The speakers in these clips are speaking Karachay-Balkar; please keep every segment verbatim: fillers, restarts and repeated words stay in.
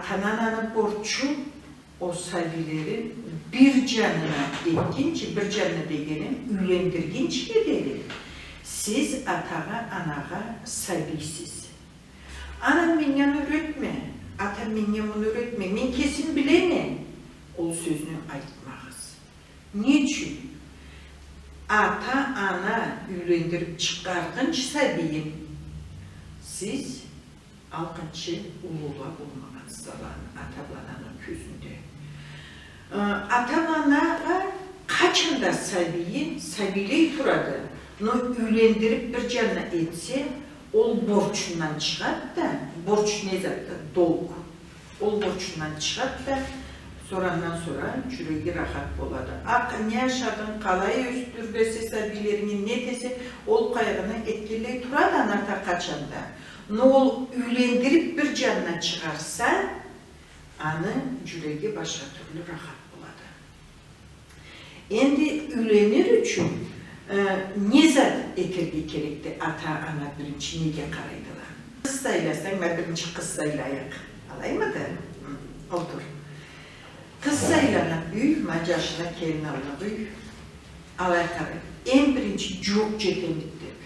Ата-ананы борчу ол сабийлерин бир джанына этгинчи, бир джанына дегеним, юйлендиргинчиге дери сиз атагъа, анагъа сабийсиз. «Анам, меннге аны юретме, атам, меннге муну юретме, мен кесим билеме», ол сёзню айтмагъыз. Не ючюн? Ата-ана юйлендирип чыгъаргъынчы сабийин сиз алкъынчы уллула болмагъансыз аланы ата-ананы кёзюнде. Э, ата-анагъа къачан да сабийи сабийлей турады, но юйлендирип бир джанына этсе, ол борчундан чыгъады да, борч не затды? Долг. Ол борчундан чыгъады да, сора андан сора джюреги рахат болады. Акъ, не ашадынг, къалай ёсдюресе сабийлеринги, не этесе, ол къайгъыны этгенлей турады ана-ата къачан да. Но ол юйлендирип бир джанына чыгъарса, аны джюреги башха тюрлю рахат болады. Энди юйленир ючюн, э, не зат этерге керекди ата-ана, биринчи неге къарайдыла? Къыз сайласанг, ма биринчи къыз сайлайыкъ. Алаймыды? Хы, олтур. Къыз сайлагъан юй, ма джашына келин аллыкъ юй. Алай къарайды. Эм биринчи джууукъ джетемиди деп.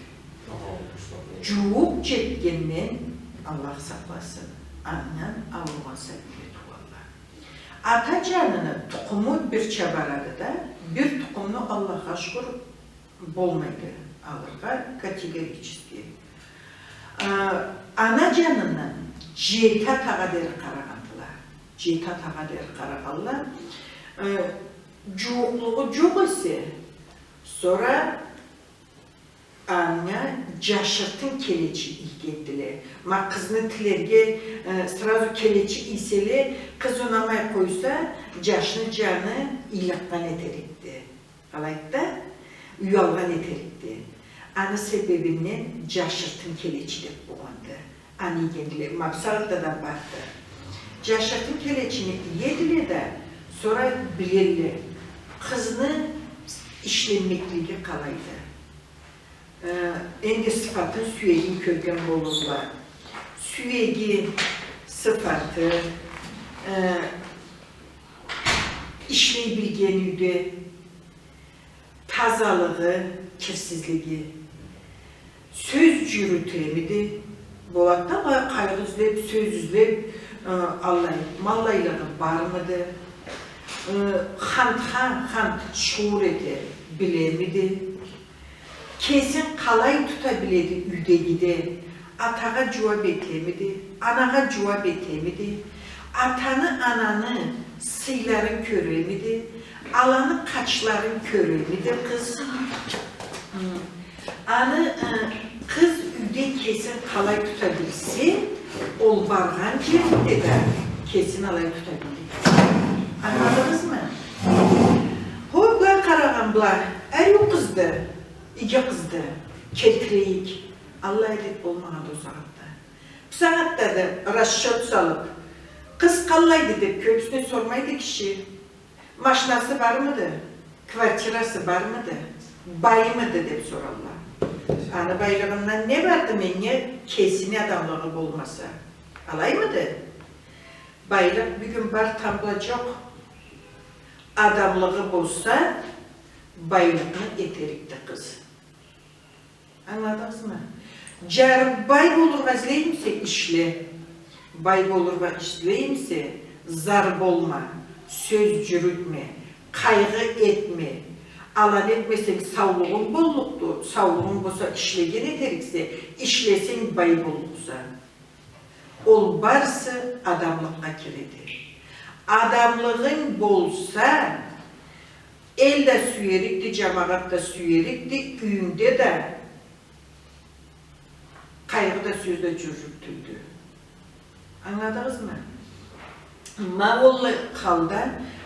Джууукъ джетгенден, Аллах сакъласын, андан ауругъан сабийле тууалла. Ата джанына тукъуму бирча барады да, бир тукъумну, Аллахха шукур, болмайды алыргъа категорически. А, ана джанындан джети атагъа дери къарагъандыла. Джети атагъа дери къарагъанла. Э, джууукълугъу джокъ эсе, сора анга джашыртын келечи ийгендиле. Ма къызны тилерге, э, сразу келечи ийселе, къыз унамай къойса, джашны джаны ыйлыкъгъан этерикди. Алайды да, уялгъан этерикди. Аны себебинден джашыртын келечи деп болгъанды. Аны ийгендиле, ма бусагъатда да барды. Джашыртын келечини иедиле да, сора билелле, къызны ишленмеклиги къалайды. Э, энди сыфатын, сюегин кёрген болурла. Сюеги, сыфаты, э, ишлей билген юйде, тазалыгъы, кирсизлиги. Сёз джюрютемиди? Болады да, къайгъы излеп, сёз излеп, э, аллай, маллайлыгъы бармыды? Э, хантха, хант шуур эте билемиди? Кесин къалай тута биледи юйдегиде? Атагъа джууап этемиди? Анагъа джууап этемиди? Атаны, ананы сыйларын кёремиди? Аланы къачларын кёремиди къыз? Хы. Аны, э, къыз юйде кесин къалай тута билсе, ол баргъан джеринде да кесин алай тута биледи. Ангыладыгъызмы? Хо, былай къарагъан, былай ариу къызды, иги къызды, келтирейик. Аллай деп болмагъанды ол сагъатда. Бусагъатда да расчёт салып, къыз къаллайды деп кёбюсюне сормайды киши. Машинасы бармыды? Квартирасы бармыды? Баймыды деп соралла. Аны байлыгъындан не барды, меннге, кесини адамлыгъы болмаса? Алаймыды? Байлыкъ бюгюн бар, тамбла джокъ. Адамлыгъы болса, байлыкъны этерикди къыз. Ангыладыгъызмы? Джарым, бай болургъа излеймисе, ишле. Бай болургъа излеймисе, зар болма, сёз джюрютме, къайгъы этме. Аланы этмесенг, саулугъунг боллукъду, саулугъунг болса, ишлеген этериксе, ишлесенг, бай боллукъса. Ол барысы адамлыкъгъа киреди. Адамлыгъынг болса, эл да сюерикди, джамагъат да сюерикди, юйюнгде да къайгъы да, сёз да джюрюрюкдю. Ангыладыгъызмы? Ма ол халда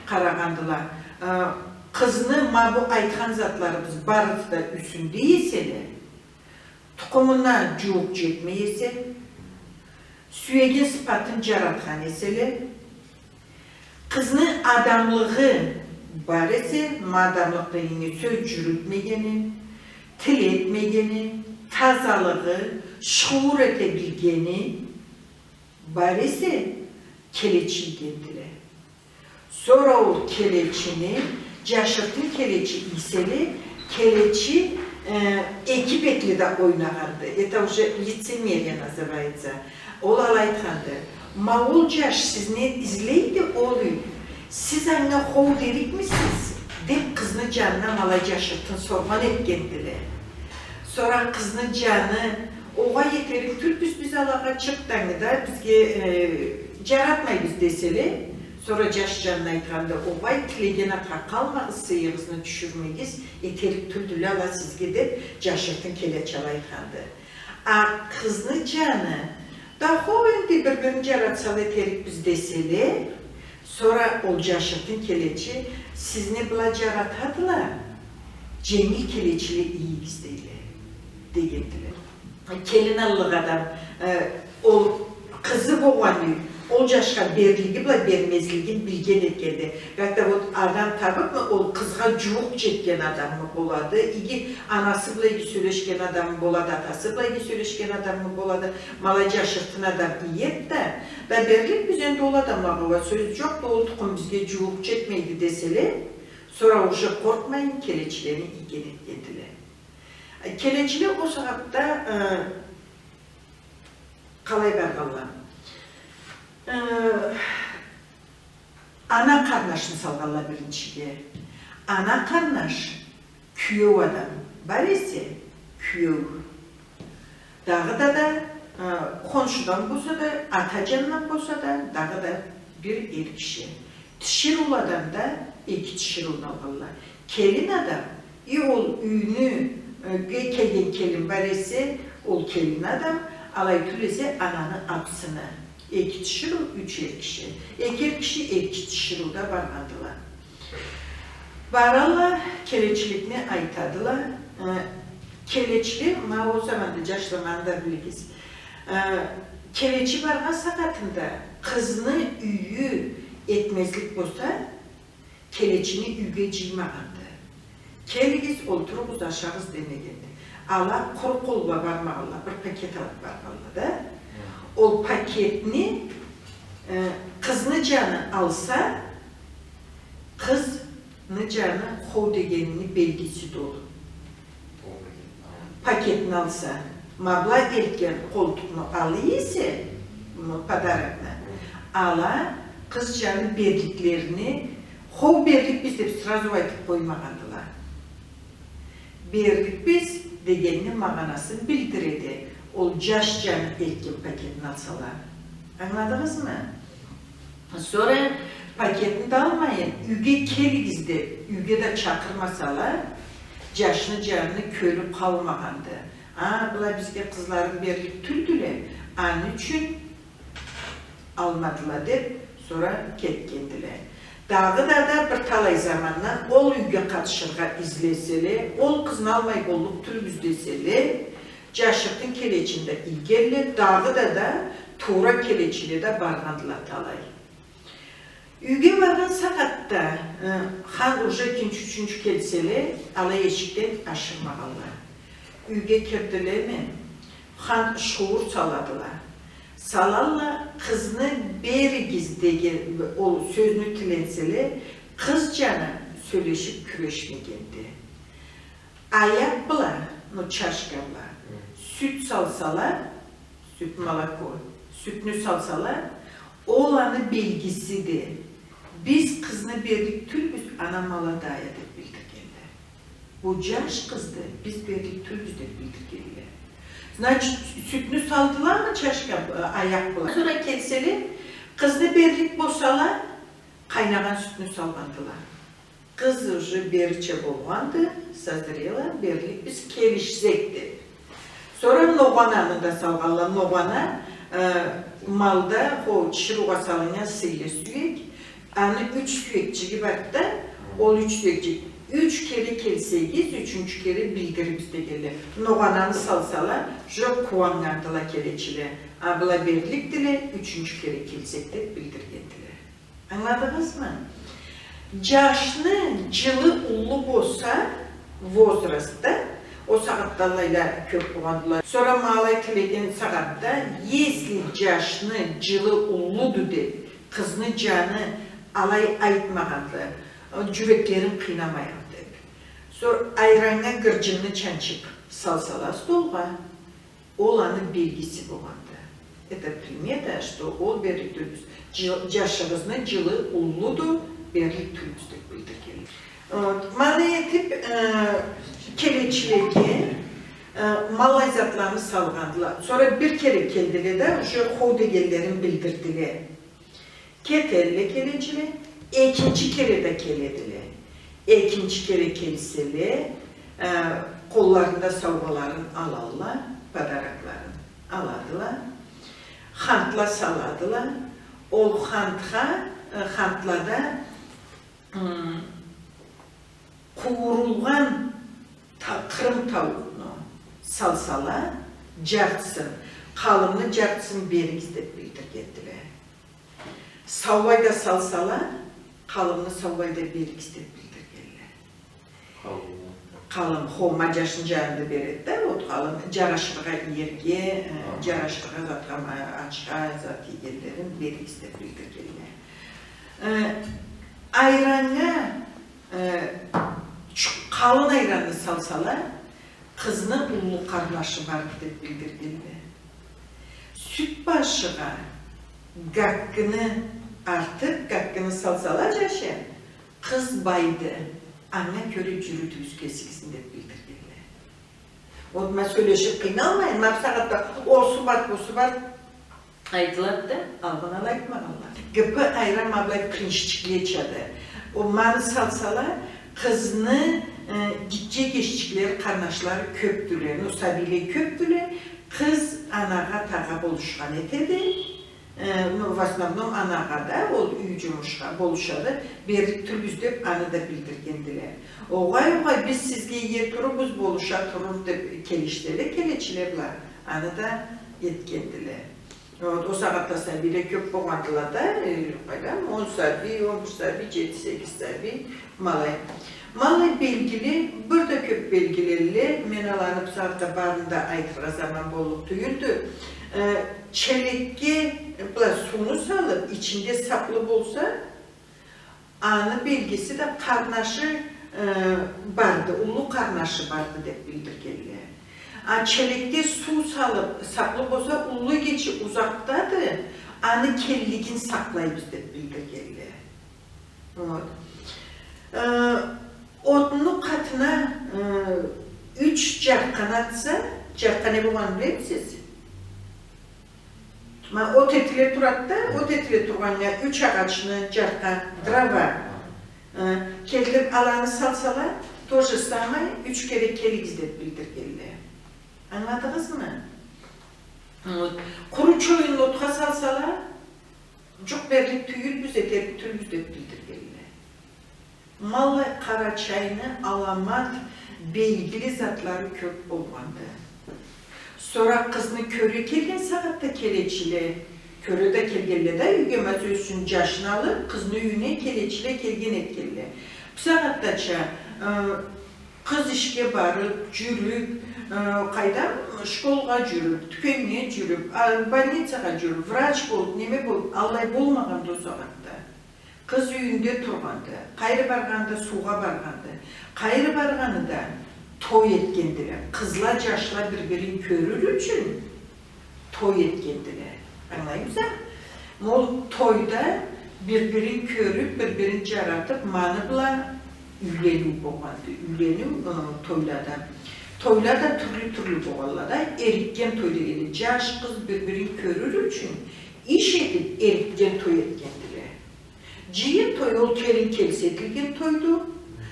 къарагъандыла, э, къызны ма бу айтхан затларыбыз барысы да юсюнде эселе, тукъумуна джууукъ джетмей эсе, сюегин, сыфатын джаратхан эселе, къызны адамлыгъы бар эсе, ма адамлыкъ дегеннге сёз джюрютмегени, тил этмегени, тазалыгъы, шуур эте билгени бар эсе, келечи ийгендиле. Сора ол келечини, джашыртын келечи ийселе, келечи, э, эки бетли да ойнагъанды. Это уже лицемерие называется. Ол алай айтханды: «Ма ол джаш сизни излейди, ол юй. Сиз анга хоу дерикмисиз?» — деб, къызны джанына ма алай джашыртын соргъан этгендиле. Сора къызны джаны: «Огъай, этерик тюлбюз биз алагъа, чырт да, ангыда бизге, э, джаратмайбыз», — деселе, сора джаш джанына айтханды: «Огъай, тилеген атха къалмагъыз, сыйыгъызны тюшюрмегиз, этерик тюлдюле ала сизге», — деб, джашыртын келечи алай айтханды. А къызны джаны: «Да хоу, энди бир-бирин джаратсала этерикбиз», — деселе, сора ол джашыртын келечи: «Сизни была джаратадыла, дженгил келечиле ийигиз», — дейле, дегендиле. Келин аллыкъ адам, э, ол къызы болгъан юй, ол джашха берлиги бла бермезлигин билген этгенди. Как-то вот адам табыбмы, ол къызгъа джууукъ джетген адаммы болады, иги анасы бла иги сёлешген адаммы болады, атасы бла иги сёлешген адаммы болады, ма алай джашыртын адам иеди да, да берликбиз энди ол адамлагъа, уа, сёз джокъду, ол тукъум бизге джууукъ джетмейди деселе, сора уже къоркъмайын келечилени ийген этгендиле. Келечиле ол сагъатда, э, къалай баргъанла? Э, ана къарнашны салгъанла биринчиге. Ана къарнаш кюеу адам бар эсе, кюеу. Дагъыда да, э, хоншудан болса да, ата джандан болса да, дагъыда бир эр киши. Тиширыуладан да эки тиширыуну алгъанла. Келин адам, и ол юйню, э, ге келген келин бар эсе, ол келин адам, алай тюл эсе, ананы абысыны. Эки тиширыу, юч эр киши. Эки эр киши, эки тиширыу да баргъандыла. Баралла, келечиликни айтадыла. Э, келечиле, ма ол заманда джашла, ма анда билигиз. Э, келечи баргъан сагъатында къызны юйю этмезлик болса, келечини юйге джыймагъанды. «Келигиз, олтуругъуз, ашагъыз», — демегенди. Ала къуру къол бла бармагъанла, бир пакет алыб баргъанла да. Ол пакетни, э, къызны джаны алса, къызны джаны хоу дегенини белгисиди ол. Пакетни алса, ма была элтген къолтукъну ала эсе, м, подарокну, ала къыз джаны берликлерини, хоу, берликбиз деб, сразу айтыб къоймагъандыла. Берликбиз дегенини магъанасын билдиреди ол джаш джаны элтген пакетни алсала. Ангыладыгъызмы? Сора пакетни да алмайын, юйге келигиз деб, юйге да чакъырмасала, джашны джанны кёлю къалмагъанды. А, была бизге къызларын берлик тюлдюле, аны ючюн алмадыла деб, сора кетгендиле. Дагъыда да бир талай замандан ол юйге къатышыргъа излеселе, ол къызны алмай боллукъ тюлбюз деселе, джашыртын келечини да ийгенле, дагъыда да туура келечиле да баргъандыла талай. Юйге баргъан сагъатда, э, хан уже экинчи, ючюнчю келселе, ала эшикден ашырмагъанла. Юйге кирдилеми, хан шуур саладыла. Салалла, къызны беригиз деген ол сёзню тиленселе, къыз джаны сёлешиб кюрешмегенди. Аякъ бла, ну, чашка бла, хы, сют салсала, сют, молоко, сютню салсала, ол аны белгисиди. Биз къызны берлик тюлбюз, она молодая, деб билдиргенле. Бу джаш къызды, биз берлик тюлбюз деб билдиргенле. Значит, сютню салдыламы чашка, э, аякъ бла? Сора келселе, къызны берлик болсала, къайнагъан сютню салгъандыла. Къыз уже берирча болгъанды, созрела, берликбиз, келишсек деб. Сора ногъананы да салгъанла. Ногъана, э, малда, хо, тиширыугъа салыннган сыйлы сюек. Аны юч сюекчиги барды да, ол юч сюекчик. Юч кере келсегиз, ючюнчю кере билдирирбиз дегенле. Ногъананы салсала, уже къууаннгандыла келечиле. А была берликдиле, ючюнчю кере келсек деб билдиргендиле. Ангыладыгъызмы? Джашны джылы уллу болса, возрастда, ол сагъатда алайла кёб болгъандыла. Сора ма алай тилеген сагъатда, если джашны джылы уллуду деб, Къызны джаны алай айтмагъанды, джюреклерин къыйнамайыкъ деб. Сора айраннга гырджынны чанчыб салсала столгъа, ол аны белгиси болгъанды. Это примета, что ол берлик тюлбюз. Джы-, джашыгъызны джылы уллуду, берлик тюлбюз деб билдиргенди. Вот. Ма алай этиб, э, келечилеге, э, ма аллай затланы салгъандыла. Сора бир кере келдиле да, уже хоу дегенлерин билдирдиле. Кетелле келечиле, экинчи кере да келедиле. Экинчи кере келселе, э, къолларында саугъаларын алалла, подарокларын аладыла. Хантла саладыла. Ол хантха, э, хантлада, м, къууурулгъан та-, къырым тауукъну салсала, джартысын, къалымны джартысын беригиз деб билдиргендиле. Саулай да салсала, къалымны саулай да беригиз деб билдиргенле. Къалым. Къалым, хо, ма джашны джанында береди да, вот къалым, джарашыргъа иерге, э, джарашыргъа затха, э, ачха, зат ийгенлерин беригиз деб билдиргенле. Э, айраннга, э, чу-, къалын айранны салсала, къызны уллу къарнашы барды деб билдиргенле. Сют башыгъа гаккыны артыб, гаккыны салсала, джашы, къыз байды, анга кёре джюрютюгюз кесигизни деб билдиргенле. Вот, ма сёлешиб къыйналмайын, ма бусагъатда осу бар, бусу бар. Айтылады да, алгъын алай айтмагъанла. Гыпы айран ма былай пиринччиклечады. Ол маны салсала, къызны, э, гитче эгеччиклери, къарнашлары кёбдюле, ну, сабийле кёбдюле, къыз анагъа-атагъа болушхан этеди. Э, ну, в основном анагъа да, ол юй джумушха болушады, берлик тюлбюз деб аны да билдиргендиле. Огъай, огъай, биз сизге ие турурбуз, болуша турур деб келишселе, келечиле бла, аны да этгендиле. Вот, ол сагъатда сабийле кёб болгъандыла да, э, къайдам, он сабий, он бир сабий, джети-сегиз сабий, ма алай. Ма алай белгиле, бир да кёб белгилелле, мен аланы бусагъатда барын да айтыргъа заман боллукъ тюйюлдю. Э, челекге бла сууну салыб, ичинде саплы болса, аны белгиси да къарнашы, э, барды, уллу къарнашы барды деб билдиргенле. А челекде суу салыб, саплы болса, уллу эгечи узакъдады, аны келлигин сакълайбыз деб билдиргенле. Вот. Э, отну къатына, э, юч джаркъаны атса, джаркъа не болгъанын билемисиз? Ма, от этиле турады да, от этиле тургъаннга юч агъачны джаркъа, дрова, э, келтириб аланы салсала, то же самое, юч кере келигиз деб билдиргенле. Ангыладыгъызмы? Вот. Къуру чоюнну отха салсала, джукъ берлик тюйюлбюз, этерик тюлбюз деб билдиргенле. Ма аллай Къарачайны аламат белгили затлары кёб болгъанды. Сора къызны кёре келген сагъатда келечиле, кёре да келгенле да юйге, масала ючюн, джашны алыб, къызны юйюне келечиле келген этгенле. Бусагъатдача, э, къыз ишге барыб, джюрюб, э, къайдам, школгъа джюрюб, тюкеннге джюрюб, а, больницагъа джюрюб, врач болуб, неме болуб, аллай болмагъанды ол сагъатда. Къыз юйюнде тургъанды, къайры баргъанды, суугъа баргъанды, къайры баргъаны да той этгендиле. Къызла, джашла бир-бирин кёрюр ючюн той этгендиле. Ангылаймыса? Ол тойда бир-бирин кёрюб, бир-бирин джаратыб, маны бла юйлениу болгъанды. Юйлениу, ы, тойлада. Тойла да тюрлю-тюрлю болгъанла да, эрикген той дегенде, джаш, къыз бир-бирин кёрюр ючюн иш этиб, эрикген той этгендиле. Джыйын той, ол келин келсе этилген тойду.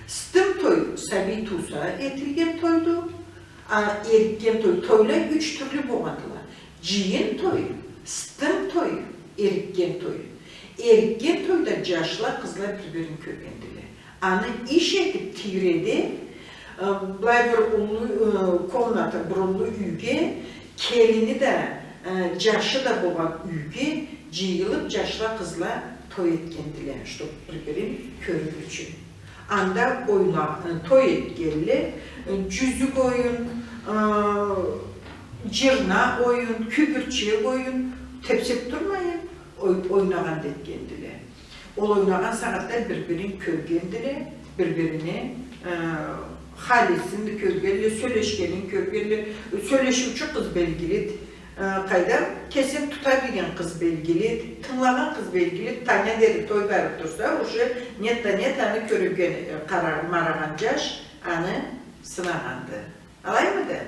Стым той, сабий тууса этилген тойду. А эрикген той, тойла юч тюрлю болгъандыла. Джыйын той, стым той, эрикген той. Эрикген тойда джашла, къызла бир-бирин кёргендиле. Аны иш этиб тийреде, э, былай бир уллу, э, комната, бир уллу юйге келини да, э, джашы да болгъан юйге джыйылыб, джашла, къызла той этгендиле, чтоб бир-бирин кёрюр ючюн. Анда ойна-, э, той этгенле, э, джюзюк оюн, э, джырна оюн, кюбюрчек оюн, тепсеб турмайын, ой-, ойнагъан да этгендиле. Ол ойнагъан сагъатда бир-бирин кёргендиле, бир-бирине, э, халисин кёргендиле, сёлешгенин кёргендиле, сёлешиучю къыз белгилиди, э, къайдам, кесин тута билген къыз белгилиди, тынгылагъан къыз белгилиди, тангнга дери той барыб турса, уже нет-да-нет аны кёрген, э, къара-, марагъан джаш аны сынагъанды. Алаймыды?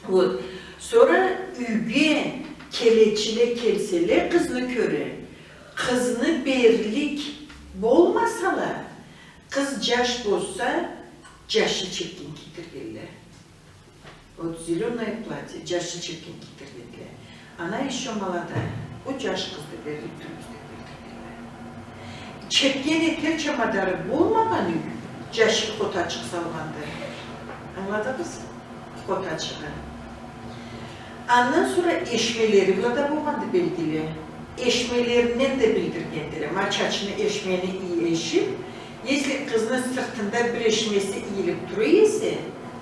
Вот. Сора юйге келечиле келселе, къызны кёре, къызны берлик болмасала, къыз джаш болса, джашча чепкен кийдиргенле. Вот зелёное платье, джашча чепкен кийдиргенле. Она ещё молодая. Бу джаш къызды, берлик тюлдю деб билдиргенле. Чепкен этерча мадары болмагъан юй, джашчыкъ хотачыкъ салгъанды. Ангыладыгъыз? Хотачыгъы. Андан сора эшмелери бла да болгъанды, белгили. Эшмелеринден да билдиргендиле. Ма чачны, эшмени ии-, эшиб, если къызны сыртында бир эшмеси ийилиб тура эсе,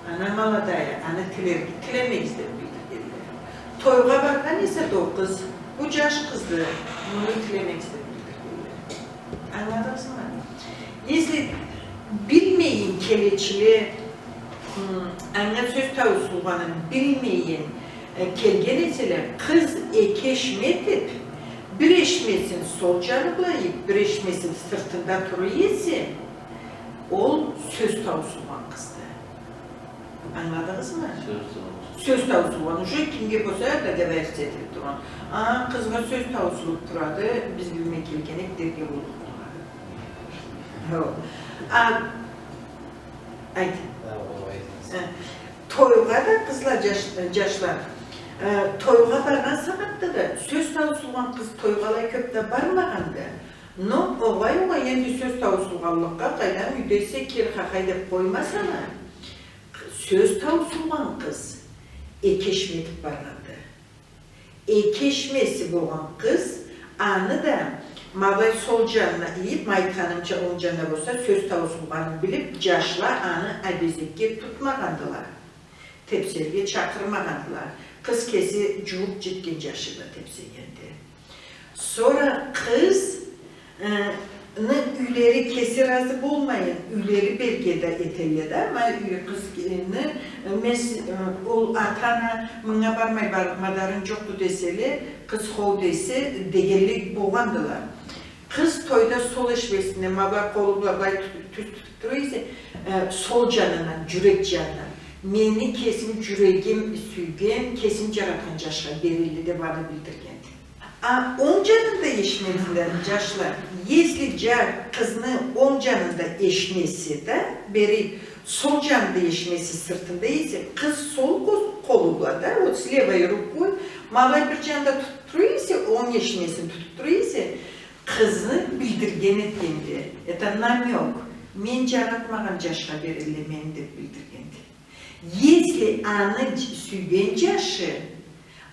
она молодая, аны тилер-, тилемегиз деб билдиргендиле. Тойгъа баргъан эсе да ол къыз, бу джаш къызды, муну тилемегиз деб билдиргендиле. Ангыладыгъызмы? Если билмейин келечиле, м, анга сёз тауусулгъанын билмейин, э, келген эселе, къыз эки эшме этиб, бир эшмесин сол джаны бла ийиб, бир эшмесин сыртында тура эсе, ол сёз тауусулгъан къызды. Ангыладыгъызмы? Сёз тауусулгъан. Сёз тауусулгъан. Уже кимге болса да договориться этилиб тургъан. А, къызгъа сёз тауусулуб турады, биз билмей келген эдик дерге боллукъду. Хо. А, айт. Хо, ол айтмаз. Э, тойгъа да, къызла, джаш-, джашла, э, тойгъа баргъан сагъатда да сёз тауусулгъан къыз тойгъа алай кёб да бармагъанды. Но огъай-огъай, энди сёз тауусулгъанлыкъгъа, къайдам, юйде эсе, кел, хахай деб къоймасала, сёз тауусулгъан къыз эки эшме этиб баргъанды. Эки эшмеси болгъан къыз, аны да ма былай сол джанына ийиб, ма айтханымча, онг джанына болса, сёз тауусулгъанын билиб, джашла аны абезекге тутмагъандыла. Тепсерге чакъырмагъандыла. Къыз кеси джууукъ джетген джашына тепсегенди. Сора къыз, э, ны юйлери кеси разы болмайын, юйлери берге да этелле да, ма юй къыз, э, ны, э, мес-, э, ол ата-ана мынга бармай, бар-, мадарын джокъду деселе, къыз хоу десе, дегенлей болгъандыла. Къыз тойда сол эшмесинден ма былай къолу бла былай ту-, тюз тутуб тура эсе, э, сол джанындан, джюрек джанындан, мени кесим джюрегим сюйген, кесим джаратхан джашха берелле деб аны билдиргенди. А онг джанында эшмесинде, джашла, если джа-, къызны онг джанында эшмеси да бериб, сол джанында эшмеси сыртында эсе, къыз сол къо-, къолу бла да, вот с левой рукой, ма былай бир джанында тутуб тура эсе, онг эшмесин тутуб тура эсе, къызны билдирген этгенди. Это намёк. Мен джаратмагъан джашха берелле мени деб билдиргенди. Если аны дж-, сюйген джашы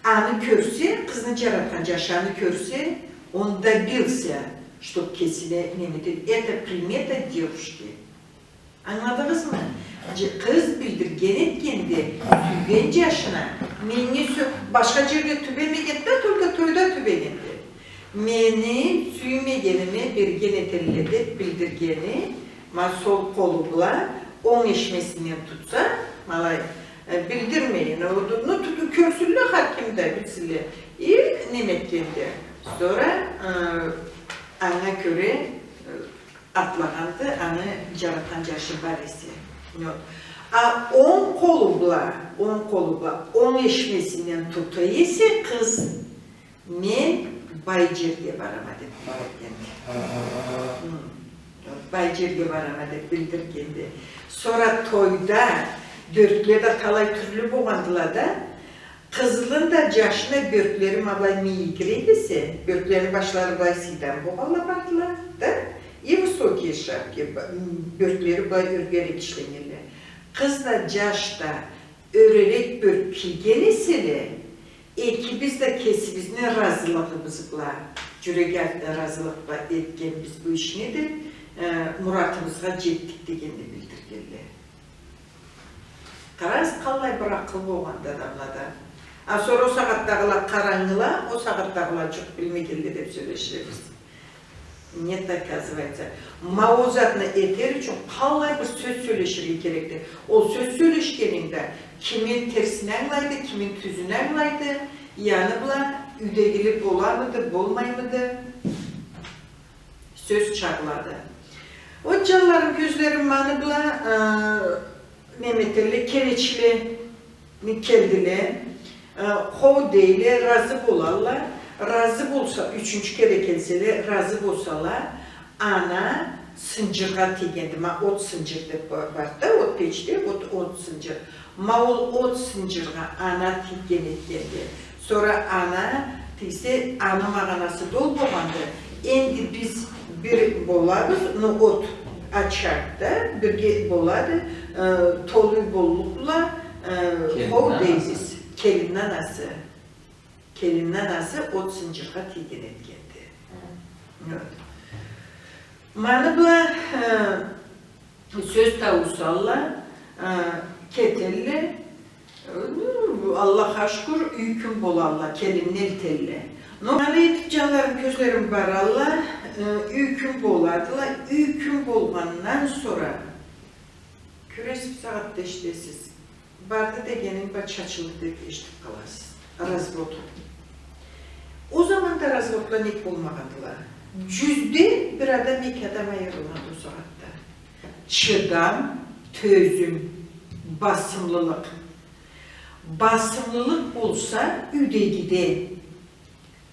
аны кёрсе, къызны джаратхан джашы аны кёрсе, он добился, чтоб кесине неме этеди. Это примета девушки. Ангыладыгъызмы? Дж-, къыз билдирген этгенди, сюйген джашына, меннге сё-, башха джерде тюбемегенди да, только тойда тюбегенди. Мени сюймегениме берген этелле деб билдиргени, ма сол къолу бла онг эшмесинден тутса, ма алай, э, билдирмейин, ну, тутуп кёрсюнле, хар ким да билсинле. И неме этгенди. Сора, э, анга кёре, э, атлагъанды, аны джаратхан джашы бар эсе. Вот. А онг къолу бла, онг къолу бла онг эшмесинден тута эсе къыз, мен бай джерге барама деб билдиргенди. Хы. Бай джерге барама деб билдиргенди. Сора тойда бёркле да талай тюрлю болгъандыла да, къызны да, джашны да бёрклери ма былай мийигирек эсе, бёрклерини башлары былай сыйдан болгъанла бардыла да, и высокие шапки, ба-, бёрклери былай ёргерек ишленнгенле. Къыз да, джаш да ёререк бёрк кийген эселе, экибиз да кесибизни разылыгъыбыз бла, джюрек артда разылыкъ бла этгенбиз бу ишни деб, э, муратыбызгъа джетдик дегенни билдиргенле. Къарагъыз, къаллай бир акъыл болгъанды адамлада. А сора о сагъатдагъыла къарангыла, о сагъатдагъыла джукъ билмегенле деб сёлеширбиз. Нет, оказывается. Ма ол затны этер ючюн къаллай бир сёз сёлеширге керекди. Ол сёз сёлешгенинде кимин терсин ангылайды, кимин тюзюн ангылайды, аны бла юйдегили боламыды, болмаймыды? Сёз чагъылады. Вот, джанларым, кёзлерим, маны бла, э, неме этелле, керечиле келдиле, э, хоу дейле, разы болалла. Разы болса, ючюнчю кере келселе, разы болсала, ана сынджыргъа тийгенди. Ма от сынджыр деб ба-, барды да, от печде, от, от сынджыр. Ма ол от сынджыргъа ана тийген этгенди. Сора ана тийсе, аны магъанасы да ол болгъанды. Энди биз бир болабыз, ну, от, очаг да бирге болады, э, толу боллукъла, э, хоу дейбиз. Келинни анасы. Келинни анасы от сынджыргъа тийген этгенди. Вот. Маны бла, э, сёз тауусалла, э, кетелле, э, Аллахха шукур, юй кюн болалла, келинни элтелле. Но, алай этиб, джанларым, кёзлерим, баралла, э, юй кюн боладыла, юй кюн болгъандан сора, кёресиз, бусагъатда эшитесиз, барды дегенинг бла чачылды деб эшитиб къаласыз. Развод. Ол заманда разводла нек болмагъандыла? Джюзде бир адам, эки адам айырылгъанды ол сагъатда. Чыдам, тёзюм, басымлылыкъ. Басымлылыкъ болса, юйдегиде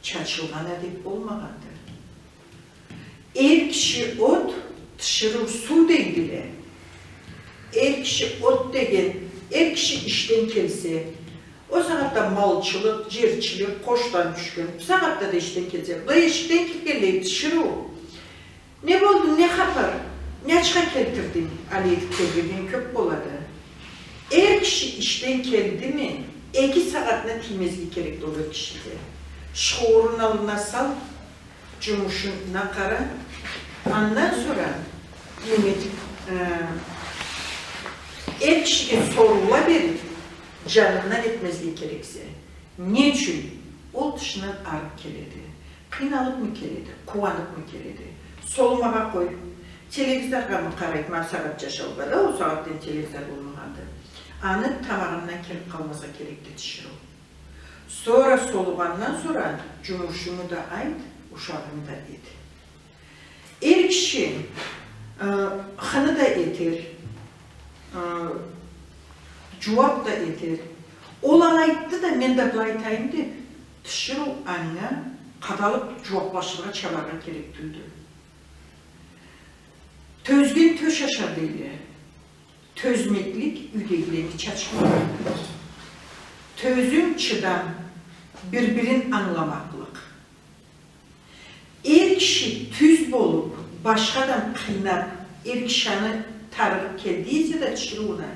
чачылгъан адет болмагъанды. Эр киши от, тиширыу суу дейдиле. Эр киши от деген, эр киши ишден келсе, ол сагъатда малчылыкъ, джерчилик къошдан тюшген, бусагъатда да ишден келсе, былай эшикден киргенлей тиширыу. Не болду, не хапар? Не ачха келтирдинг? Алай этиб тебреген кёб болады. Эр киши ишден келдими, эки сагъатны тиймезге керекди ол эр кишиге. Шуурун аллына сал, джумушуна къара. Андан сора, неме, э, эр кишиге соруула бериб, джанындан этмезге керексе. Не ючюн? Ол тышындан арып келеди. Къыйналыпмы келеди, къууаныпмы келеди? Солумагъа къой. Телевизоргъамы къарайды, ма сагъат джашау бла да, ол сагъатдан телевизор болмагъанды. Аны тамагъындан келип къалмазгъа керекди тиширыу. Сора солугъандан сора джумушунгу да айт, ушагъынгы да эт. Эр киши, э, хыны да этер, э, джууап да этер. Ол алай айтды да, мен да былай айтайым деп, тиширыу анга къадалып джууаплашыргъа чабаргъа керек тюлдю. Тёзген тёш ашар дейле. Тёзмеклик юйдегилени чачханлыгъыды. Тёзюм, чыдам, бир-бирин ангыламакълыкъ. Эр киши тюз болуп, башха адам къыйнап, эр киши аны тарыгъып келди эсе да тиширыуна,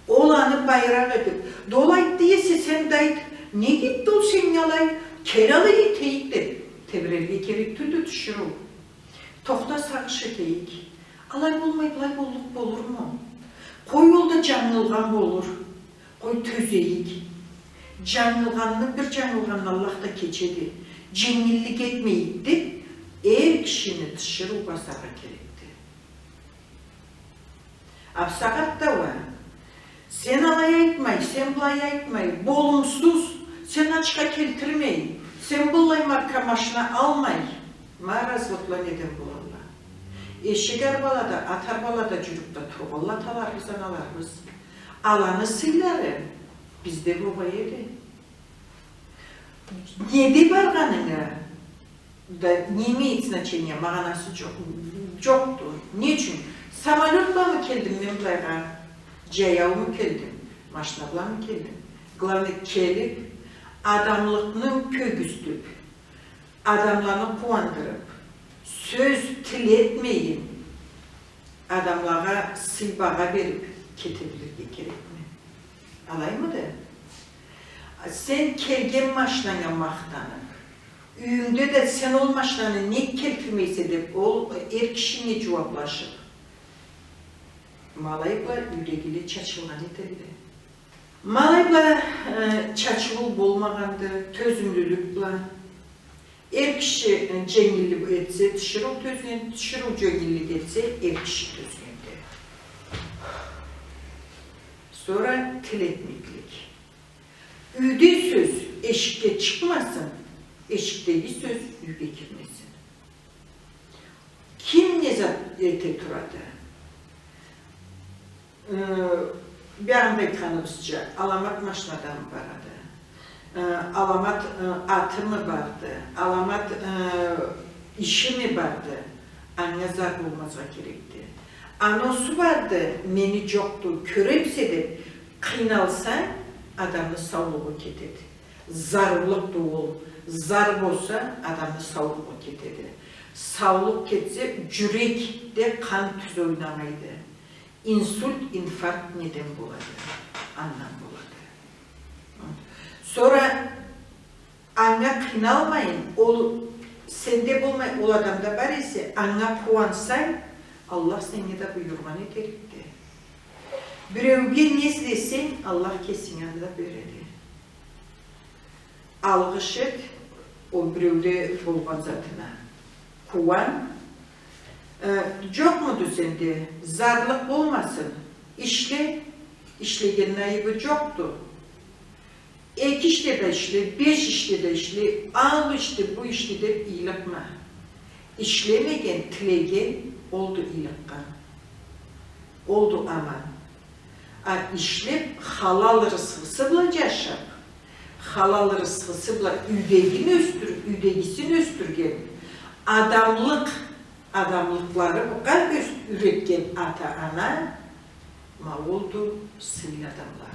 ол аны байыракъ этип, да ол айтды эсе, сен да айт, не кетди ол сеннге алай, кел алай этейик деп, тебирерге керек тюлдю тиширыу. Тохта, сагъыш этейик. Алай болмай, былай боллукъ болурму? Къой, ол да джангылгъан болур. Къой, тёзейик. Джангылгъанны, бир джангылгъанны Аллах да кечеди. Дженгиллик этмейик деп, эр кишини тиширыу басаргъа керекди. А бусагъатда уа, сен алай айтмай, сен былай айтмай, болумсуз, сен ачха келтирмей, сен быллай марка машина алмай. Ма разводла неден болалла? Эшек арбалада, ат арбалада джюрюп да тургъанла аталарыбыз, аналарыбыз. Аланы сыйлары бизде болгъай эди. Неде баргъанынга да не имеет значения, магъанасы джокъ, джокъду. Не ючюн? Самолёт бламы келдим мен былайгъа? Джаяуму келдим? Машина бламы келдим? Главное, келип, адамлыкъны кёргюзтюп, адамланы къууандырып, сёз тилетмейин, адамлагъа сый-багъа берип кете билирге керекми? Алаймыды? Сен келген машинанга махтанып, юйюнгде да сен ол машинаны нек келтирмейсе деп, ол эр кишинге джууаплашып, ма алай бла юйдегиле чачылгъан этелле. Ма алай бла, э, чачылыу болмагъанды, тёзюмлюлюк бла. Эр киши, э, дженгиллик этсе, тиширыу тёзген, тиширыу дженгиллик этсе, эр киши тёзгенди. Сора тил этмеклик. Юйде сёз эшикге чыкъмасын, эшикдеги сёз юйге кирмесин. Ким не зат эте турады? Э, биягъында айтханыбызча, аламат машинадамы барады? Э, аламат, э, атымы барды? Аламат, э, ишими барды? Анга зар болмазгъа керекди. Аносу барды, мени джокъду, кёремисе деп къыйналса, адамны саулугъу кетеди. Зарлыкъды ол. Зар болса, адамны саулугъу кетеди. Саулукъ кетсе, джюрекде къан тюз ойнамайды. Инсульт, инфаркт неден болады? Андан болады. Сора анга къыйналмайын, ол сенде болмай, ол адамда бар эсе, анга къууансанг, Аллах сеннге да буюргъан этерикди. Биреуге не излесенг, Аллах кесинге да береди. Алгъыш эт ол биреуде болгъан затына. Къууан. Э, джокъмуду сенде? Зарлыкъ болмасын. Ишле. Ишлегенни айыбы джокъду. Эки ишде да ишле, беш ишде да ишле, ал ишди, бу ишди деп ыйлыкъма. Ишлемеген, тилеген олду ыйлыкъгъан. Олду аман. А ишлеп, халал рысхысы бла джашап, халал рысхысы бла юйдегин ёсдюр-, юйдегисин ёсдюрген, адамлыкъ, адамлыкълары бла ёс-, юретген ата-ана, ма олду сыйлы адамла.